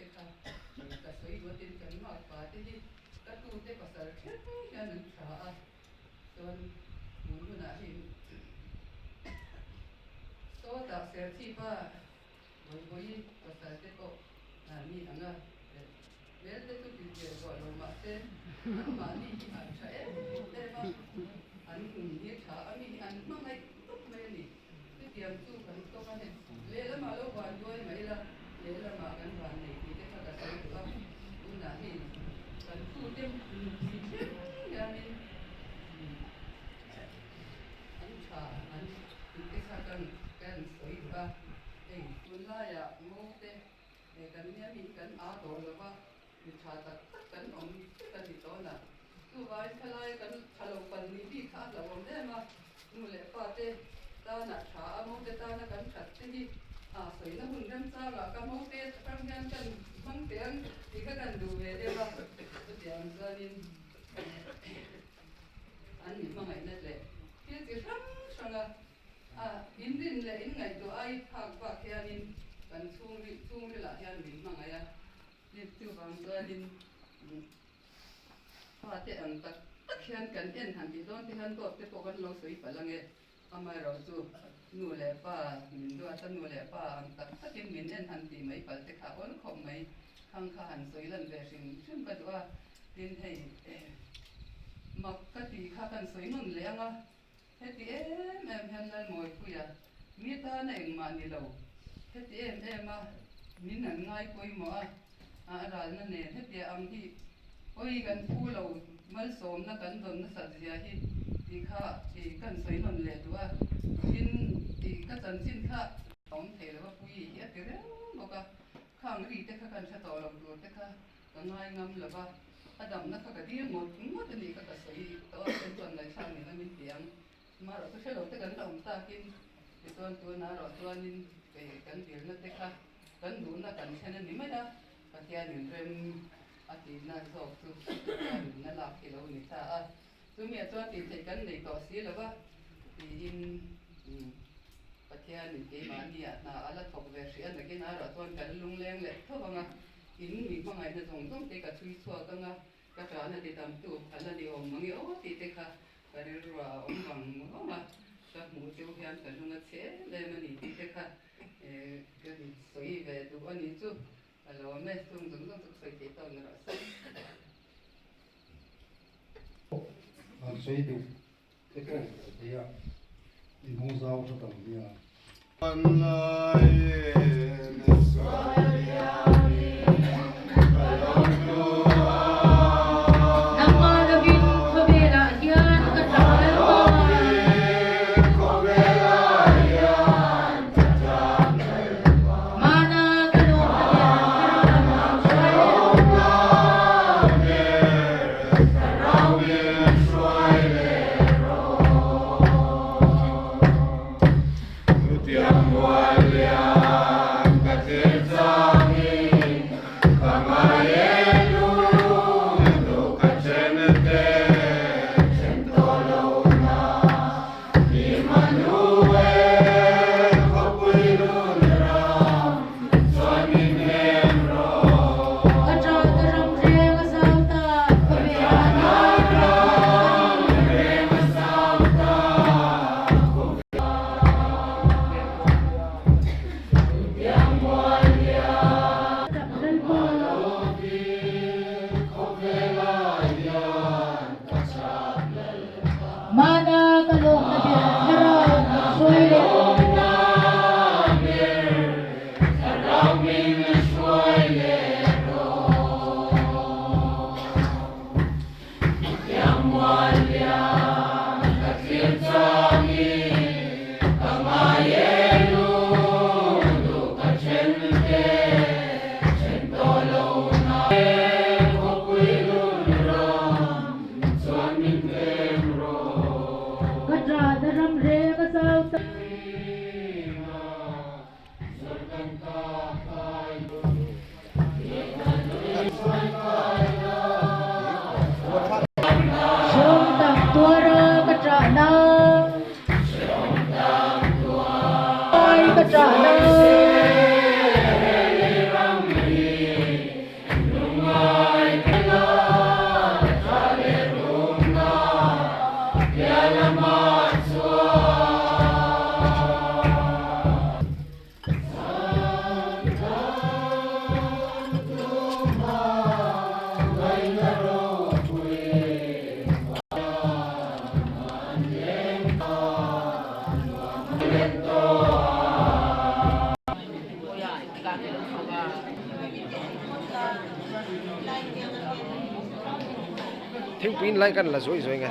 te kha ka sawi duh a tin kan makpa te hi ka tute pasal thleng hian an tha a chuan tun hunah hei sawtah serchhipa Vawivawi pasal te pawh ni ang a, hmel te chu ti zir duah lo mahse anmahni hi an tha em em a, an nun hi tha a mi hi an hmangaih tawp mai a ni. Chutiang chu kan tawk a hei lehlamah lo van duai mai ila, lehlamah kan van nei tih te kha ka sawi duh a, tunah hei kan tute nupui thleng hianin an tha an tih te kha kan kan sawi duh a, hei tunlaiah ngo te kan nia mi hi kan aa tawh lo va, mi tha tak tak kan awm vek a ni tawn a, chuvai thalai kan tha lo pal nih bik kha a hlauhawm em a, nu leh pa te tana tha a ngo te tana kan that te hi a sawina hun remchangah ka ngo te atang hian kan hmang teh ang tih kha kan duh ve deuh a, chutiang chuanin An mi hmangaihna leh thil chi hrang hranga a inrin leh inngaihtuah ai phak bak hianin kan chhungril chhungrilah hian min hmangaih a. Chuvang chuanin fate ang tak tak hian kan en han tih dawn te hian dawt te pawh kan lo sawi palh ang e. Amaherawh chu nu leh pa min duat a, nu leh pa ang tak takin min en han tih mai palh te kha awl khawp mai. Khang kha han sawi lan ve hrim hrim ka duh a, tin hei mak ka tih kha kan sawi nawn leh ang a, heti em em hian Lalmawipuia mi tana engmah ni lo, heti em em a min an ngai pawimawh a, a ralna nen hetia ang hi pawi kan phu lo malsawmna kan dawn nasat zia hi tih kha i kan sawi nawn leh duh a, tin i ka chanchin kha a awm thei lo a pui hi a ti reng bawk a, khang ri te kha kan hre tawh lo tur te kha ka ngai ngam lo va, a damna kha ka dil ngawt ngawt a nih kha ka sawi tawh a, then chuan ngaihthlak ni lamin ti ang. Marawh chu hre lo te kan la awm takin tichuan tunah erawh chuanin kei kan dilna te kha kan duhna kan thlen a ni mai a, Pathianin rem a tihna zawk chu Pathianin a lak hi lo ni ta a, chumiah chuan tih theih kan nei tawh si lo va tiin Pathianin keimahniah hna a la thawk ve hrih a, nakinah erawh chuan kan lungleng leh tho ang a, in mi hmangaihna zawng zawng te ka chhui chhuak ang a, Ka ṭahna ti tamtu a la ni awm mang e aw tih te kha ka rilruah a awm vang vang a, ka hmuh cheu hian ka lung a chhe em em a ni tih te kha ka sawi ve duh a ni chu ka lawm e, chung zawng zawng chu ka sawi thei tawk ni rawh se. An sawi duh te pawh ka thei a, inhawng zau tha tam nia. Nangmah lovin khawvelah hian ka tap lalpa. Mana ka lawmna ber thlarau min hruai leh rawh. Ka ṭah ka ram reng a zau ta, khawvelah hian Mana ka lawmna ber thlarau min hruai leh Ka ṭahna ram reng a zau ta. Hreawm tak tuara ka ṭahna. Ai ka ṭahna. Thingpui in lai kan la zuai zuai nge.